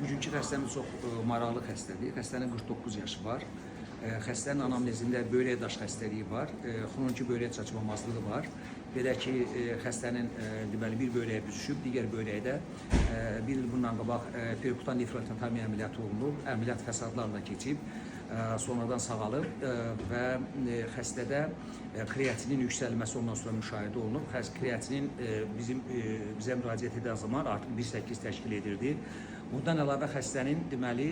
Bugünkü xəstəmiz çox maraqlı xəstədir. Xəstənin 49 yaşı var. Xəstənin anamnezində böyrək daş xəstəliyi var, xroniki böyrək çatışmamazlığı var. Belə ki, xəstənin deməli bir böyrəyi büzüşüb, digər böyrəkdə bir il bundan qabaq perkutan nefrolitotomiya əməliyyatı olunub, əməliyyat fəsadlarla keçib, sonradan sağalıb və xəstədə kreatinin yüksəlməsi ondan sonra müşahidə olunub. Kreatinin bizim bizə müraciət edən zaman artıq 1,8 təşkil edirdi. Bundan əlavə xəstənin deməli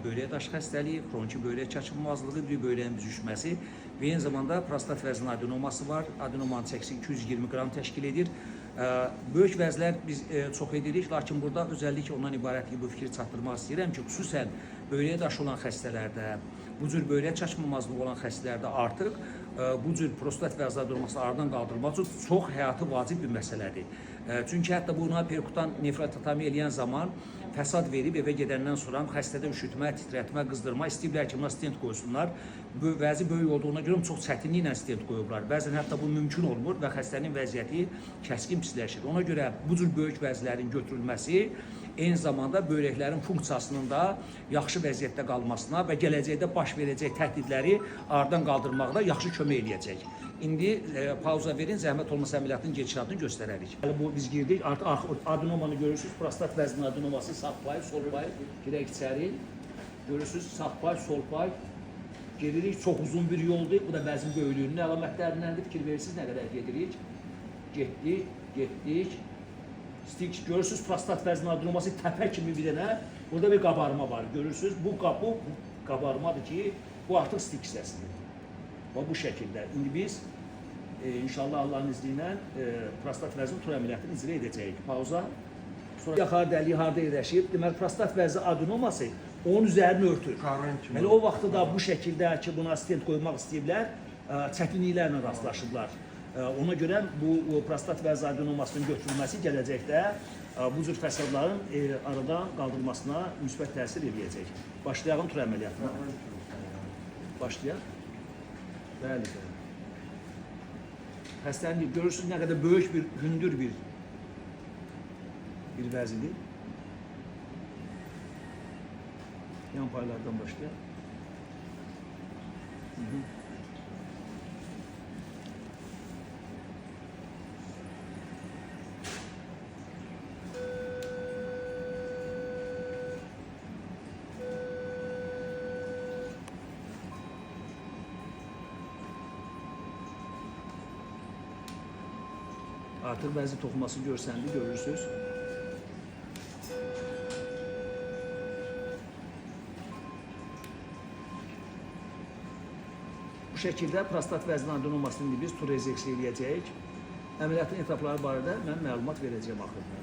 böyrək daşı xəstəliyi, xroniki böyrək çatışmamazlığı, bir böyrəyin büzüşməsi və eyni zamanda prostat vəzinin adenoması var. Adenomanın çəkisi 220 qram təşkil edir. Böyük vəzlər biz çox edirik, lakin burada özəlliklə ondan ibarət ki, bu fikri çatdırmaq istəyirəm ki, xüsusən böyrək daşı olan xəstələrdə, bu cür böyrək çatışmamazlığı olan xəstələrdə artıq bu cür prostat vəzi adenoması aradan qaldırmaq üçün çox həyati vacib bir məsələdir. Çünki hətta buna perkutan nefrolitotomiya eləyən zaman fəsad verib evə gedəndən sonra xəstədə üşütmə, titrətmə, qızdırma istəyiblər ki, buna stent qoysunlar. Vəzi böyük olduğuna görə çox çətinliklə stent qoyublar. Bəzən hətta bu mümkün olmur və xəstənin vəziyyəti kəskin pisləşir. Ona görə bu cür böyük vəzilərin götürülməsi eyni zamanda böyrəklərin funksiyasının da yaxşı vəziyyətdə qalmasına və gələcəkdə baş verəcək təhdidləri aradan qaldırmaqda yaxşı kömək eləyəcək. İndi pauza verin, zəhmət olmasa əməliyyatın gedişatını göstərərik. Bəli, bu biz girdik, artıq adenomanı görürsüz, prostat vəzinin adenoması sağ pay, sol pay, girək içəri. Görürsüz, sağ pay, sol pay. Gedirik, çox uzun bir yoldur. Bu da vəzin böyüklüyünün əlamətlərindəndir. Fikir verirsiniz, nə qədər gedirik. Getdik, getdik. Stik, görürsüz, prostat vəzinin adenoması təpə kimi bir dənə. Burada bir qabarma var. Görürsüz, bu qabarmadır ki, bu artıq stik hissəsidir. Və bu şəkildə. İndi biz inşallah Allahın izni ilə prostat vəzinin tur əməliyyatını icra edəcəyik. Pauza. Sonra yaxar dəliyi harda yerləşir? Deməli, prostat vəzi adenoması onun üzərini örtür. Qarın kimi. Elə o vaxtda da bu şəkildə ki, buna stent qoymaq istəyiblər, çətinliklərlə rastlaşıblar. Ona görə bu prostat vəzi adenomasının götürülməsi gələcəkdə bu cür fəsadların aradan qaldırılmasına müsbət təsir eləyəcək. Başlayalım tur əməliyyatına. Başlayaq. Bəli, bəli. Xəstənin görürsünüz nə qədər böyük bir hündür bir vəzidir. Yan paylardan başlayaq. Hı -hı. Artıq bəzi toxuması görsəndi, görürsünüz. Bu şəkildə prostat vəzinin adenomasını indi biz tur rezeksiya eləyəcəyik. Əməliyyatın etapları barədə mən məlumat verəcəyəm axırda.